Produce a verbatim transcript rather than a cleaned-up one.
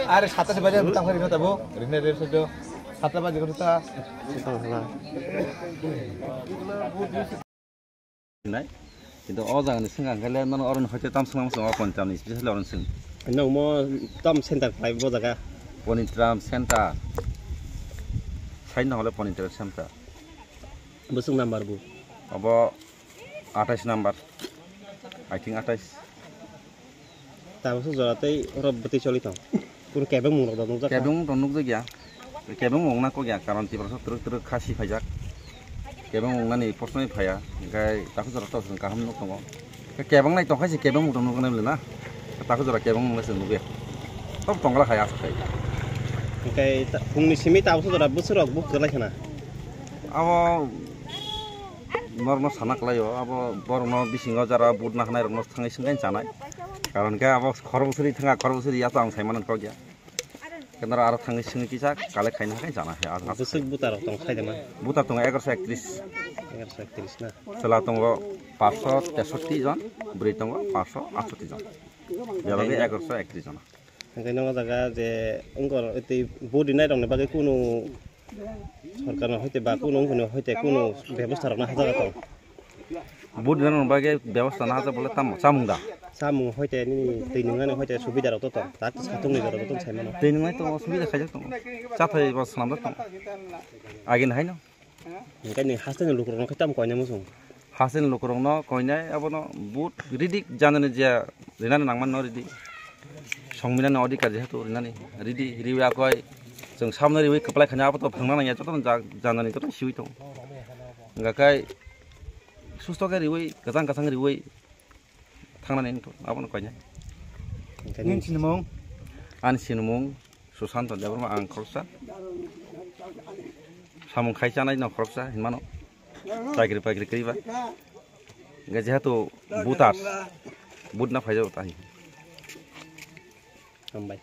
Are sata se bajar butang hari kata bo, rine re sedo, sata bajar kata. Nai, kintu o jaga ni sengkang khe le nono oro ni hoite tam swnam swnam o poncham ni special oro ni swng. Nang mo tam center khlai bo jaga. Ponitram center. Sai no hole Ponitram center. Bwswk number bo? Obo atais number. I think atais. Tabuk jora tei oro bwtwi choli tong. Kunu kebeng mung rok da nukjak kha. Kebeng mung rok nukjak ya. Kebeng mung na kok ya, karon Tiprasa twrwk twrwk khasi phaijak. Kebeng mung nani porson phaiya. Hingkai tabuk jora to kaham nuk tongo. Kebeng nai tongkha se kebeng mung rok nuknai bwle na. Tabuk jora kebeng mung se nukya. Tok tongla khaya aswk khai. Hingkai ta-, phungni simi tabuk jora bwswk rok buk kwlai khana. Abo norokno sana kwlaio, abo borokno bisingo jara vote nahanai rokno thangwi swngwi chanai. Karon khe abo khorok bwswrwi thangkha, khorok bwswrwi ya to ang saimano kok ya. Kenaro aro thangwi swngwi kisa collect khaina hakai chana hai. Bwswk buta rok tong khai dema? Buta tongo egaroso ektris. Egaroso ektris na? Chwla tongo paanch sho tesotti jon, bwrwi tongo paanch sho aatsotti jon. Bebagwi egaroso ektris jon. Hingke nogo jaga je wngkor tei vote rinai rokni bagwi kunu sorkar no hoite ba kunu wngkoni hoite kunu bebosta rokna hajaga tong. Vote rinai rokni bagwi bebosta na hajak bole tamo chamung da? Chamung hoite nini twi nwngnani hoite subida rok to tong, tak satung ni jora joto sai mano. Twi nwngnai tongo, subida khaijak tongo, chathai bo swnamjak tongo. Agini haino. Hingke ni haste ni lukurokno khe tamo koinai muchung? Haste ni lukurokno koinai abono vote ridi janani je rinani nangmani no ridi. Songminani odhikar jehetu rinani ridi, riwi akoi chwng samno riwi kwplai khaina abo to phangna nangya jotono ja-, janani jotono siwi tongo. Hingkha khe susto khe riwi kwchang kwchang riwi thangnani wngkha, abono koinai. Hingke nini sinimung? Ani sinimung Susanto Debbarma, ang khoroksa. Samung khai chanai no khoroksa hinmano. Chakri pakri kri ba. Hingke jehetu voter, vote na phaijago tahi. Hambai.